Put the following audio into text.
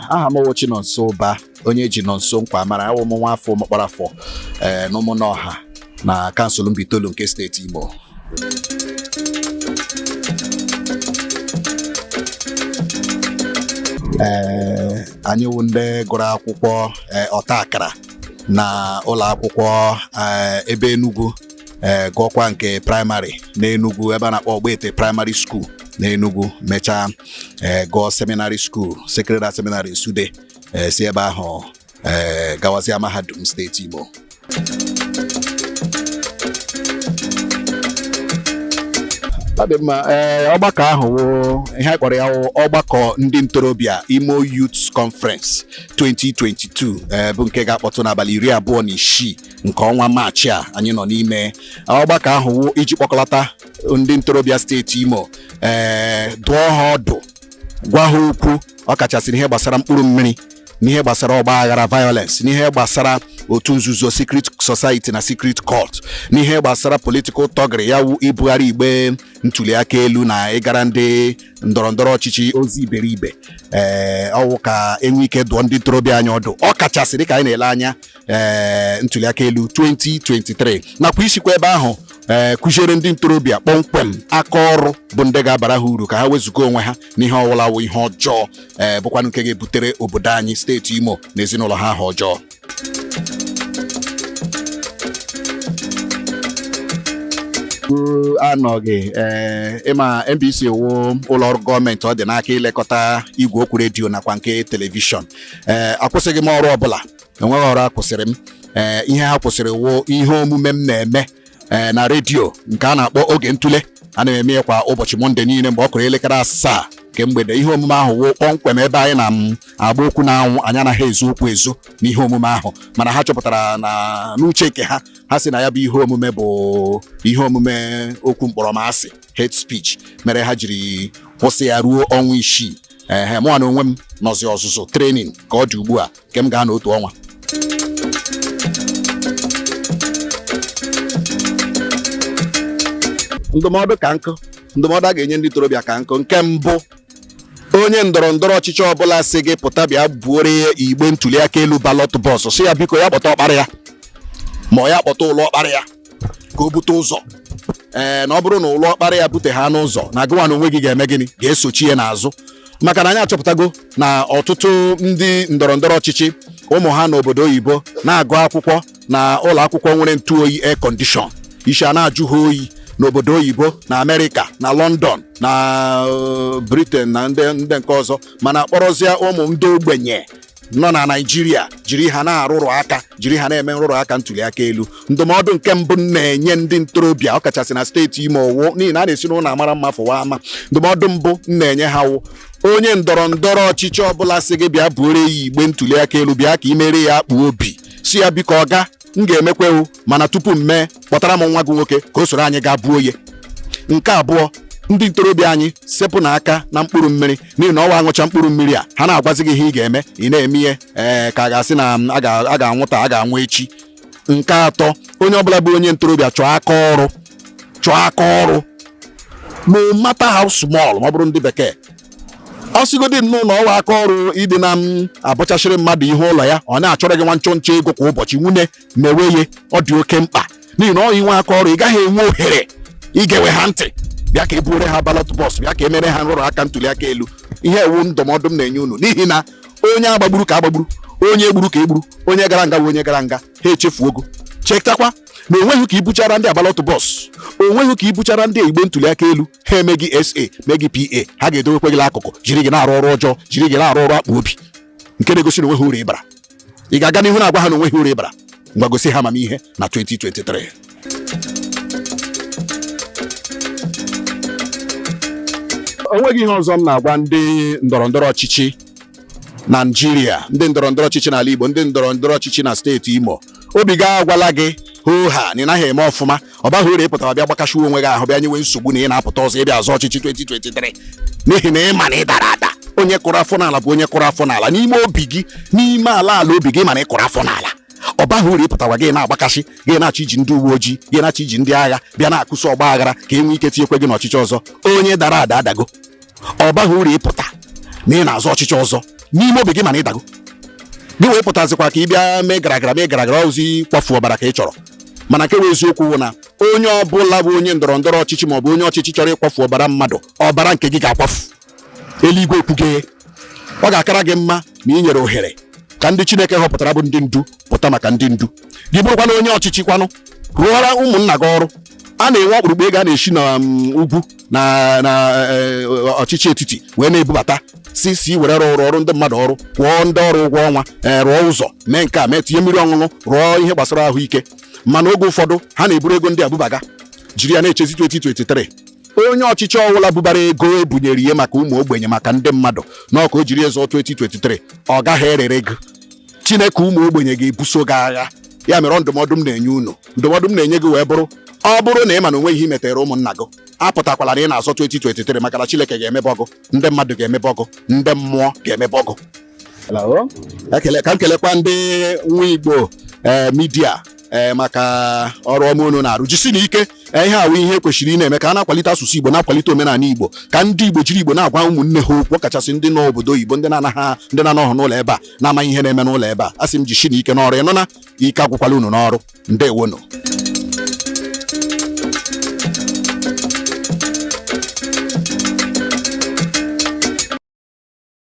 Aha m wụ Chinonso Ụba, onye eji Nonso Nkwa mara. Awụ m nwa afọ Ụmụkparafọ ee n'Ụmụnọha na kansụl Mbaitoli nke steeti Imo. Ee, anyị wụ ndị gụrụ akwụkwọ ọta akara na ụlọ akwụkwọ ebe Enugu, ee, gụọkwa nke praịmarị n'Enugu ebe a na-akpọ Ogbete Primary School n'Enugu, mechaa ee gụọ seminary school, Sacred Heart Seminary Nsude, ee, si ebe ahụ ee gawazịa mahadum steeti Imo. Ọ dị mma. Ee, ọgbakọ ahụ wụ ihe a kpọrọ ya wụ ọgbakọ ndị ntorobịa Imo Youth Conference 2022, ee, bụ nke ga-akpọtụ n'abalị 26 nke ọnwa Maachị a anyị nọ n'ime. Ọgbakọ ahụ wụ iji kpọkọlata ndị ntorobịa steeti Imo, ee, dụọ ha ọdụ, gwa ha okwu, ọkachasị n'ihe gbasara mkpụrụ mmiri, n'ihe gbasara ọgba aghara violence, n'ihe gbasara otu nzuzo secret society na secret cult, n'ihe gbasara political thuggery, ya wụ ibugharị igbe ntuli aka elu na ịgara ndị ndọrọ ndọrọ ọchịchị ozi iberibe. Ee, ọwụ ka enwe ike dụọ ndị ntorobịa anyị ọdụ, ọ kachasị dịka anyị na-ele anya ee ntuli aka elu 2023, nakwa isikwa ebe ahụ ee kụziere ndị ntorobịa kpọmkwem aka ọrụ bụ ndị ga-abara ha uru ka ha wezụga onwe ha n'ihe ọwụla wụ ihe ọjọọ, ee, bụkwanụ nke ga-ebutere obodo anyị steeti Imo na ezinụlọ ha aha ọjọọ. Anọghị ee ịma NBC wụ ụlọ ọrụ gọọmenti ọ dị n'aka ilekọta igwe okwu redio nakwa nke telivishọn. Ee, akwụsịghị m ọrụ ọbụla, enweghị ọrụ akwụsịrị m. Ee, ihe ha kwụsịrị wụ ihe omume m na-eme ee na redio nke a na-akpọ Oge Ntule. A na-eme ya kwa ụbọchị Mọnde niile mgbe ọ kụrụ elekere 7 nke mgbede. Ihe omume ahụ wụ kpọmkwem ebe anyị na-agba okwu na-anwụ, anyị anaghị ezo okwu ezo n'ihe omume ahụ. Mana ha chọpụtara na n'uche nke ha, ha sị na ya bụ ihe omume bụ ihe omume okwu mkpọrọmasị, hate speech, mere ha jiri kwụsị ya ruo ọnwa 6. Ehe, mụnwa na onwe m nọzi ọzụzụ training ka ọ dị ugbu a, nke m ga-anọ otu ọnwa. Ndụmọdụ ka nkụ, ndụmọdụ a ga-enye ndị ntorobịa ka nkụ. Nke mbụ, onye ndọrọ ndọrọ ọchịchị ọbụla sị gị pụta bịa buore ya igbe ntuli aka elu, ballot box, sị ya biko ya kpọta ọkpara ya, ma ọ ya kpọta ụlọ ọkpara ya ka o bute ụzọ. Ee, na ọ bụrụ na ụlọ ọkpara ya bute ha n'ụzọ, na gịnwa na onwe gị ga-eme gịnị? Ga-esochi ya n'azụ. Maka na anyị achọpụtago na ọtụtụ ndị ndọrọ ndọrọ ọchịchị, ụmụ ha n'obodo oyibo na-agụ akwụkwọ na ụlọ akwụkwọ nwere ntụ oyi, air condition, isi a na-ajụ ha oyi n'obodo oyibo, na Amerịka, na London, na Britain, na ndị nke ọzọ, mana akpọrọzie ụmụ ndị ogbenye nọ na Naịjirịa jiri ha na-arụrụ aka, jiri ha na-eme nrụrụ aka ntuli aka elu. Ndụmọdụ nke mbụ m na-enye ndị ntorobịa, ọkachasị na steeti Imo, wụ n'ihi na a na-esi n'ụlọ amara mma fụwa ama, ndụmọdụ mbụ m na-enye ha wụ, onye ndọrọ ndọrọ ọchịchị ọbụla sị gị bịa buore ya igbe ntuli aka elu, bịa ka ị mere ya akpụ obi, si ya biko ọga, m ga-emekwewu, mana tupu m mee, kpọtara m nwa gị nwoke ka o soro anyị gaa buo ya. Nke abụọ, ndị ntorobịa anyị, sepụ n'aka na mkpụrụ mmiri, n'ihi na ọwa aṅụcha mkpụrụ mmiri a, ha na-agwazi gị ihe ị ga-eme, ị na-eme ihe ee ka a ga-asị na a ga-anwụ taa, a ga-anwụ echi. Nke atọ, onye ọbụla bụ onye ntorobịa, chọọ aka ọrụ, chọọ aka ọrụ, no matter how small. Ma ọ bụrụ ndị bekee, ọ sịgodi nnọọ na ọwa aka ọrụ ịdị na m abụchachịrị mmadụ ihe ụlọ ya, ọ na-achọrọ gị nwa nchọ nchọ ego kwa ụbọchị, nwunye mewe ihe, ọ dị oke mkpa, n'ihi na ọ inwe aka ọrụ, ị gaghị enwe ohere igewe ha ntị bịa ka e buore ha ballot box, bịa ka e mere ha nrụrụ aka ntuli aka elu. Ihe ewu ndụmọdụ m na-enye unu, n'ihi na onye agbagburu ka agbagburu, onye egburu ka egburu, onye gara nga bụ onye gara nga. Ha echefuogo. Chetakwa na onweghị ka ibuchara ndị ballot box, onweghị ka ibuchara ndị igbe ntuli aka elu, ha eme gị SA, mee gị PA, ha ga-edowekwe gị n'akụkụ, jiri gị na-arụ ọrụ ọjọọ, jiri gị na-arụ ọrụ akpa obi, nke na-egosi na onweghị uru ịbara. Ị ga-aga n'ihu na-agwa ha na onweghị uru ịbara? Ngwa, gosi ha amamihe na 2023. Onweghị ihe ọzọ m na-agwa ndị ndọrọ ndọrọ ọchịchị na Naịjirịa, ndị ndọrọ ndọrọ ọchịchị n'ala Igbo, ndị ndọrọ ndọrọ ọchịchị na steeti Imo: obi gị agwala gị hoo ha na ị naghị eme ọfụma. Ọ baghị uru ịpụtara bịa gbakashiwa onwe gị ahụ, bịa nyewe nsogbu na ị na-apụta ọzọ ịbịa azọ ọchịchị 2023, n'ihi na ị ma na ị dara ada. Onye kụrụ afọ n'ala bụ onye kụrụ afọ n'ala. N'ime obi gị, n'ime ala ala obi gị, mana ị kụrụ afọ n'ala. Ọ baghị uru ịpụtawa gị na-agbakasị, gị na-achọ iji ndị uwe ojii, gị na-achọ iji ndị agha bịa na-akụso ọgba aghara ka e nwee ike tinyekwe gị n'ọchịchị ọzọ. Onye dara ada adago. Ọ baghị uru ịpụta na ị na-azọ ọchịchị ọzọ. N'ime obi gị, mana ịdago gị wee pụtazikwa ka ị bịa mee garagara, mee garagara ozi kwafu ọbara ka ị chọrọ. Mana nke wee eziokwu wụ na onye ọbụla bụ onye ndọrọ ndọrọ ọchịchị maọbụ onye ọchịchị chọrọ ịkwafu ọbara mmadụ, ọbara nke gị ga-akwafu. Eluigwe ekwughị. Ọ ga-akara gị mma ma ị nyere ohere ka ndị Chineke họpụtara bụ ndị ndu pụta maka ndị ndu gị. Bụrụkwana onye ọchịchị, kwanụ rụọra ụmụnna gị ọrụ. A na-enwe ọkpụrụkpụ ego a na-esi na ugwu na ọchịchị etiti wee na-ebubata si were rụọ ọrụ ndị mmadụ, ọrụ kwụọ ndị ọrụ ụgwọ ọnwa, rụọ ụzọ, mee nke a, mee tinye mmiri ọṅụṅụ, rụọ ihe gbasara ahụike. Mana oge ụfọdụ ha na-eburu ego ndị a bubaga, jiri ya na-echezi 2023. Onye ọchịchị ọbụla bubara ego ebunyere ihe maka ụmụ ogbenye, maka ndị mmadụ, na ọka o jiri ezọ 2023, ọ gaghị erere ego. Chineke ụmụ ogbenye ga-ebuso gị agha. Ya mere, ndụmọdụ m na-enye unu, ndụmọdụ m na-enye gị wee bụrụ, ọ bụrụ na ị ma na onwe ihe i metere ụmụnna gị, apụtakwala na ị na-azọ 2023, maka na Chineke ga-emebe ọgụ, ndị mmadụ ga-emebe ọgụ, ndị mmụọ ga-emebe ọgụ. Ekele ka m kelekwa ndị nwa Igbo media maka ọrụ ọma unu na-arụ. Jisi na ike. Ihe awụ ihe kwesịrị ị na-eme ka a na-akwalite asụsụ Igbo, na-akwalite omenala Igbo, ka ndị Igbo jiri Igbo na-agwa ụmụnne ha okwu, ọkachasị ndị nọ obodo oyibo, ndị na-anaghị, ndị na-anọghị n'ụlọ ebe a, na-amaghị ihe na-eme n'ụlọ ebe a. Asị m, jisi na ike n'ọrụ. Ịnụ na ike agwụkwala unu n'ọrụ. Ndewonu.